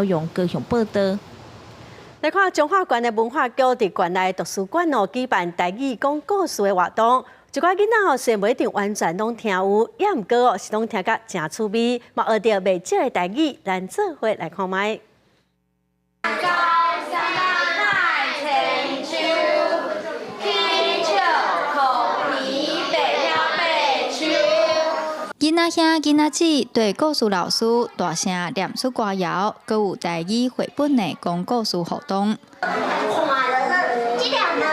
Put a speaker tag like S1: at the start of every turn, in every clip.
S1: 陽高雄報道。
S2: 來看彰化縣的文化局佇縣內圖書館哦舉辦台語講故事的活動，一寡囡仔哦雖然袂一定完全攏聽有，也毋過哦是攏聽甲誠趣味，嘛學著袂少的台語，咱做伙來看覓。
S3: 高山海千秋，起笑苦皮白了白树。
S4: 囡仔兄、囡仔姊對故事老師大聲念出歌謠，閣有台語繪本的講故事活動。
S3: 這兩呢，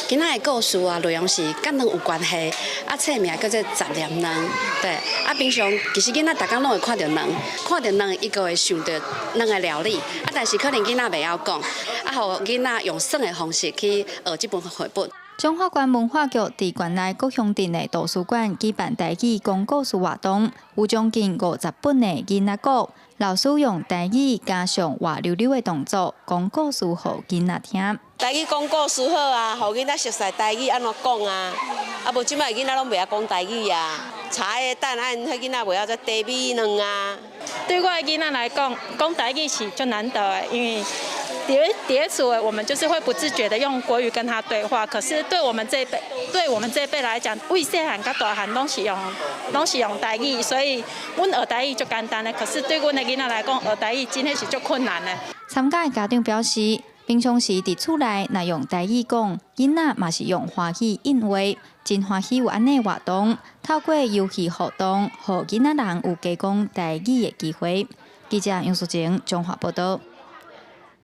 S5: 今仔的故事啊，內容是佮卵有關係，啊，冊名叫做雜念卵，對，啊，平常其實囡仔逐工攏會看著卵，看著卵，伊就會想著卵的料理，啊，但是可能囡仔袂曉講，啊，予囡仔用耍的方式去學這本繪本。
S4: 彰化縣文化局佇縣內各鄉鎮的圖書館舉辦台語講故事活動，有將近50本的囡仔故，老師用台語加上活溜溜的動作講故事予囡仔聽。
S6: 台語講故事好啊，予囡仔熟似台語按怎講啊？啊，無這擺囡仔攏袂曉講台語啊。茶葉蛋啊，彼囡仔袂曉做茶米卵啊。
S7: 對我的囡仔來講，講台語是足難得的，因為佇咧厝的，我們就是會不自覺的用國語跟他對話。可是對我們這輩，對我們這輩來講，為細漢到大漢攏是用台語，所以阮學台語足簡單的。可是對阮的囡仔來講，學台語真的是足困難的。
S4: 參加的家長表示，平常時佇厝內若用台語講，囡仔嘛是用華語應話，真歡喜有按呢活動，透過遊戲活動，予囡仔人有加講台語的機會。記者楊淑靜彰化報道。